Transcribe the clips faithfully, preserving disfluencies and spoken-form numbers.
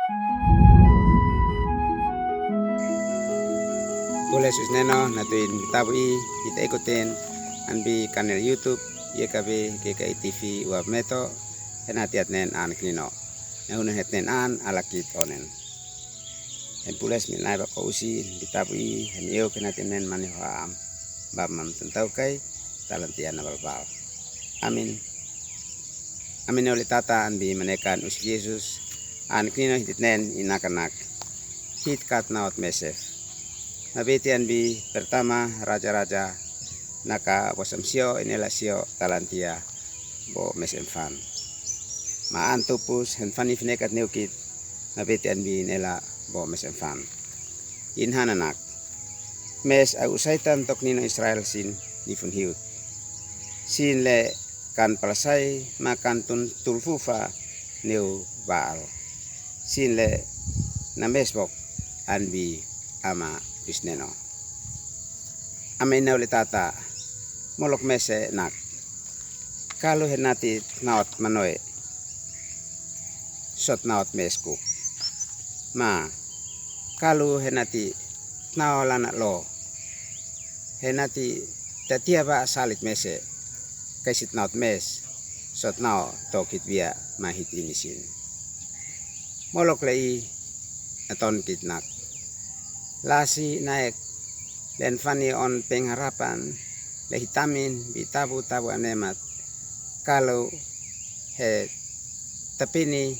Pule susineno, natu in tabu i, ita ikoten, an bi kanel YouTube, ye kabe, ke ka i TV, wa meto, hena tiat nen an kinino. Na hunu het nen an, alakit onen. Hen pules mi nai ba ko usi, bi tabu i, hen eu ke na tinen mani ho am. Bab mam tun tau kai, talantia na balbal. Amin. Amin ne uli tata an bi manekan usi Jesus, an kinino hitit nen inakanak. Hit kat na ot mesef. Mabiti an bi pertama raja-raja, naka wasam sio inela sio talantia. Bo mes en fan. Ma an tupus hen fan i finekat neukit, na beti an bi nela bo mes en fan. In hananak. Mes a u Saitan tok nino Israel sin ni fun hiut. Sin le kan palasai ma kan tun tulfufa neu Baal. Sin le na mes bok an bi ama bisneno. Ama ina uli tata, molok mese nak. Kalu henati tnaot manoe. Sot naot meskuk. Ma, kalu henati tnao lana lo. Henati tatia ba salit mese. Kaisit naot mes. Sot nao tokit bia mahit inisin. Molok le i aton kit nak. Lasi naek len fani on pengharapan le hitamin bi tabu tabu anemat. Kalu he tapini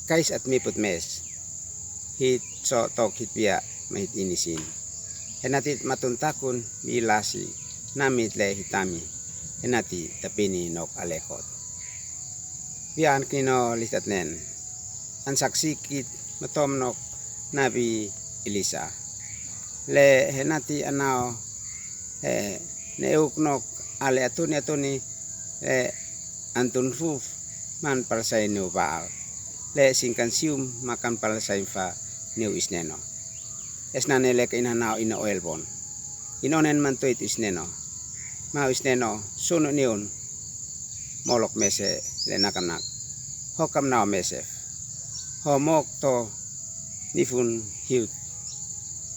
kais at miput mes. Hit so tok hit bia mahit inisin. Henati matun takun bi lasi namit le hitami. Henati tapini nok alekot. Bia an kino litat nen. An saksi kit matom nok nabi Elisa. Le henati anao he ne euk nok ale atuni atuni le antun fuf man palasai neu Baal. Le singkan sium makan palasai fa neu isneno. Esnane le ke ina nao ina oelbon. Inonen man tuit isneno. Mau isneno sunu niun. Molok mese le nakanak. Hokam nao mesef. Ho mok to nifun hiut.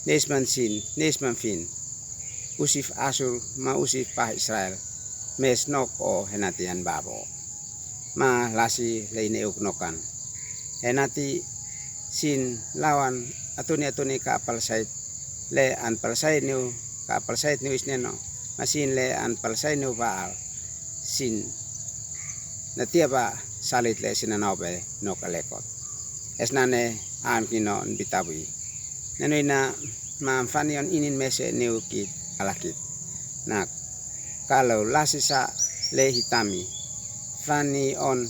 Nesman sin, nesman fin. Usif Asur ma usif pah Israel. Mes nok o henati an babo. Ma lasi le ine uk nokan. Henati sin lawan atuni atuni ka apal sait le an pal sait niu ka apal sait niu isneno. Ma sin le an pal sait niu Baal. Sin natia ba salit le sinanau be nok alekot. Esnane an kino nbitabui. Nenu ina ma fani on inin mese niu kit alakit. Nak kalau lasi sa le hitami. Fani on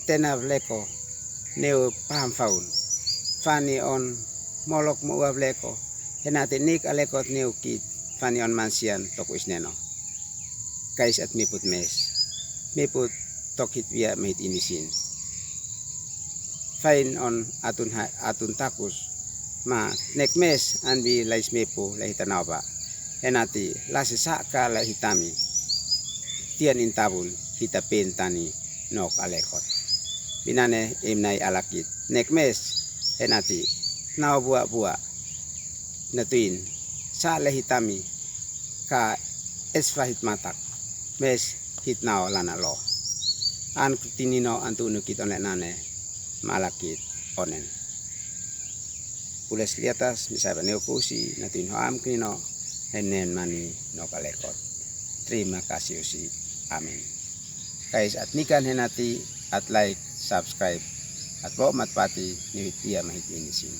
tenav leko niu paham faun. Fani on molok mo uav leko. Henati nik alekot niu kit fani on mansian toku isneno. Kais at miput mes. Miput tokit bia mehit inisin. Fain on atun ha, atun takus. Ma nek mes an bi lais mepu le hitanau ba. Henati lasi sa ka le hitami. Tian intabun hita pintani nok alekot. Binane imnai alakit. Nek mes henati nau bua bua. Natuin sa le hitami. Ka esfa hit matak. Mes hit nao lana lo. An kutinino antu nukit on le nane malakit onen. Pules liatas misaba neu kusi natuin ho am kinino henen mani nok alekot. Trima kasi usi. Amin. Kais at nikan henati at like, subscribe, at bo mat pati niu hit ia mahit inisin.